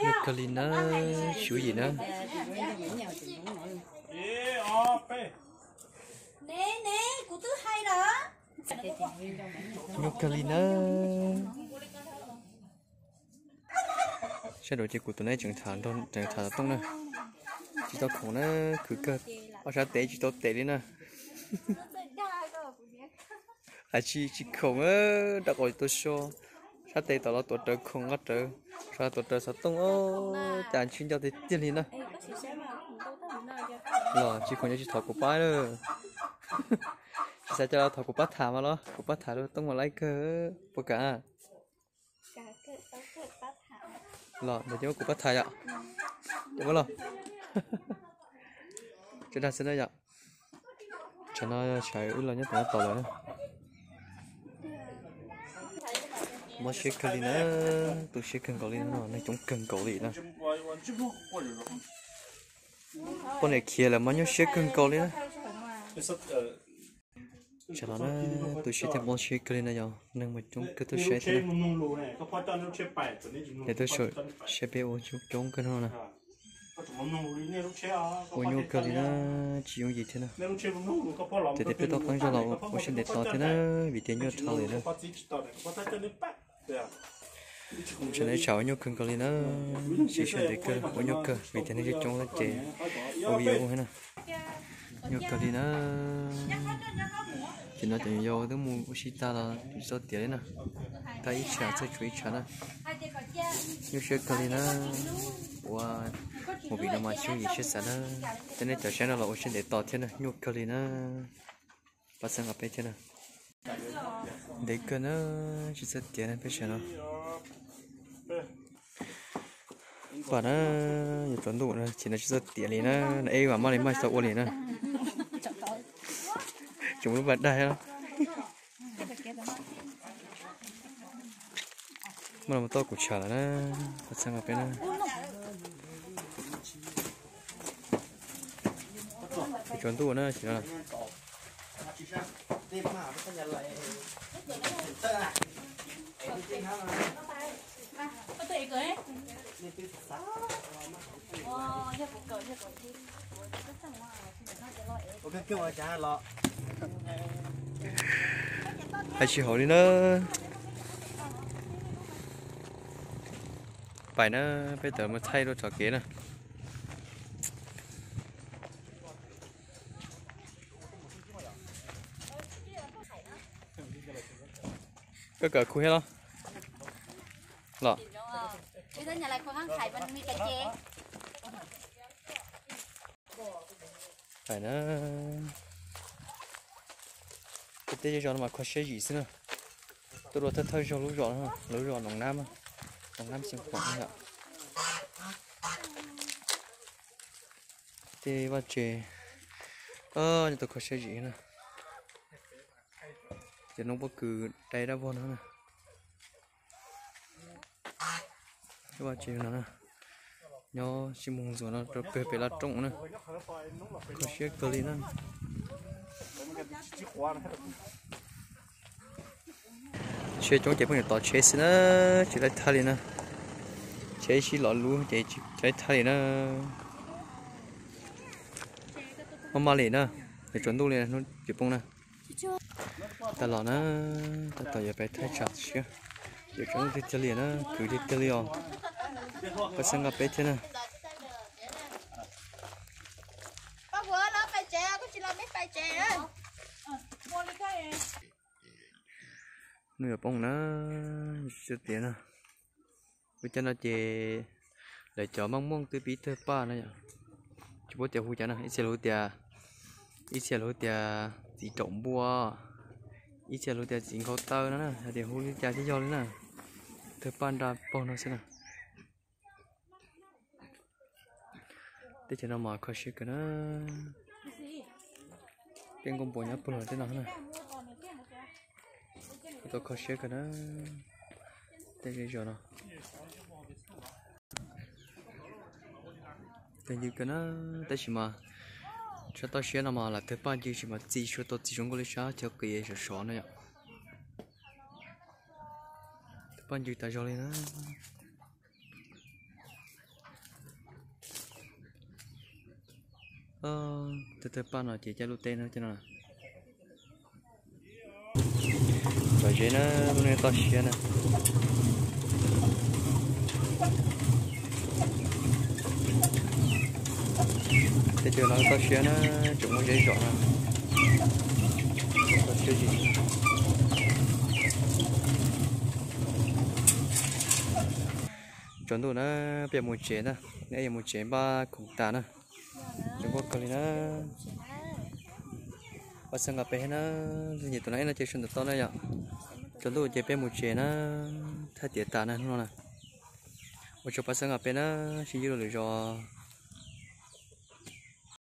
Nyuaj kawg li na, Suav Yim na. Nyuaj kawg li na. Sab nraud ces kuv tus neb tseem tham, tseem tham xov tooj na. Tsis tau khoom na, khwv kawg, ob sab tes tsis tau tes li na. Hais tsis, tsis khoom, rau qhov tau so, sab tes tom los tuav rawv khoom nqa rawv, so tuav rawv xov tooj os, cas ntsib nco tiag tiag li na. Los tsis khoom ces tsis thov kuv pab na. Tsis xav coj los thov kuv pab tham mas los kuv pab tham xov tooj mas laib kawg, puas kam? Los ntawd ces muab kuv pab tham yom. Ces muab los. Tseem dag xwb na yom. Tsam no sawv wb los nyob tom no tos lawm na. Mob siab kawg li na, tu siab kawg nkaus li no, neeg coob kawg nkaus li na. Poj niam khiav lawm mas nyuaj siab kawg nkaus li na. Tsam no na, tu siab thiab mob siab kawg li na yom, neeg mas coob kawg tuaj saib thiab na. Lawv tuaj saib peb ua coob kawg no na. Ua nyuaj kawg li na, tsis yooj yim thiab na. Ces tias peb toj qeeb zog los ua siab ntev tos thiab na, vim tias nyuaj dhau lawm na. Tsam no tsam ua nyuaj kawg nkaus li na, siv siab ntev kawg ua nyuaj kawg vim tias neeg coob coob na ces ua video ua na. Nyuaj kawg li na. Ces no cov yau twb mus ua si tag los tsis txog tiav li na. Tag ib tshav txawj tshuav ib tshav na. Nyuaj siab kawg li na. Ua movie no mas tsis yooj yim siab xav na. Tej nej cov saib no los ua siab ntev tos thiab na, nyuaj kawg li na. Pab txhawb nqa peb thiab na. Ntev kawg na, tsis txog tiav na peb sawv no. Pam na, yuav tsaus ntuj na, ces no tsis txog tiav li na, eb, vam maj li maj tsis tau ua li na. Tseem lub pas daj. Muaj los mus toj kuv tshav lawm na, pab txhawb nqa peb na. Yuav tsaus ntuj na, ces no. Hais tsis haum li na. Pais na, peb tawm mus thaij rau txoj kev na. Koj kawm khu thiab los? Los. Pais na. Tej zej zos no mas kho siab zim xwb na. Tuaj dua thawj thawj zaug lub zos no, lub zos Noov Nab, Noov Nab Xeev Khuam yom. Tej vaj tse, nyob tau kho siab zim na. Cov noob pob kws dai dab vog no na. Vaj tse no na, nyob sib mus ntxuav no rau pem pem laj rooj na. Kho siab kawg li na. Tsheb coob ces pheej yuav tos tsheb xwb na, tsis laib thaj li na. Tsheb sib los lub ces tsis laib thaj li na. Maj maj li na, yuav tsaus ntuj li hnub tsis poob na. Tag los na, tab tom yuav pais thaij tsam siab, yuav tsaus ntuj tiag tiag li na, khwv tiag tiag li os. Pab txhawb nqa peb thiab na. Hnub yuav poob na, tsis tiav na. Ua cas no ces lawv cov Maj Mooj twb pib tawg paj no yom. Tsis paub tias hu cas na, ib txhia hu tias, ib txhia hu tias txiv raum npua, ib txhia hu tias txiv nkhaus taw no na, hais tias hu li cas thiaj yog li na. Tawg paj nra paug no xwb na. Teb chaws no mas kho siab kawg na. Tej nkauj npua nyob puag los tej no na. Kuj tau kho siab kawg na. Tej zej zos no tawg ncw kawg na, tab sis mas sab toj siab no mas lam tawg paj ncw sis mas txi suav tau txi zoo nkauj li sab chaw qis sov sov no yom. Paj ntsws tas zog li na. Tawg tawg paj no ces caij lub teb no cov no. Tom zeb na, lub neej toj siab na. Teb chaws no toj siab na, tseem muaj zeb zom na. Toj siab zim. Tsaus ntuj na, peb yuav mus tsev na, neb yuav mus tsev npaj khoom tas na. Zoo nkauj kawg li na. Pab xeeb nqa peb thiab na, nyiam tus no ib no ces sawv ntawm toj na yom. Tsaus ntuj ces peb mus tsev na, thaij tiav tas na hnub no na. Ua tsaug pab xeeb nqa peb na, sib ntsib dua lwm zaus.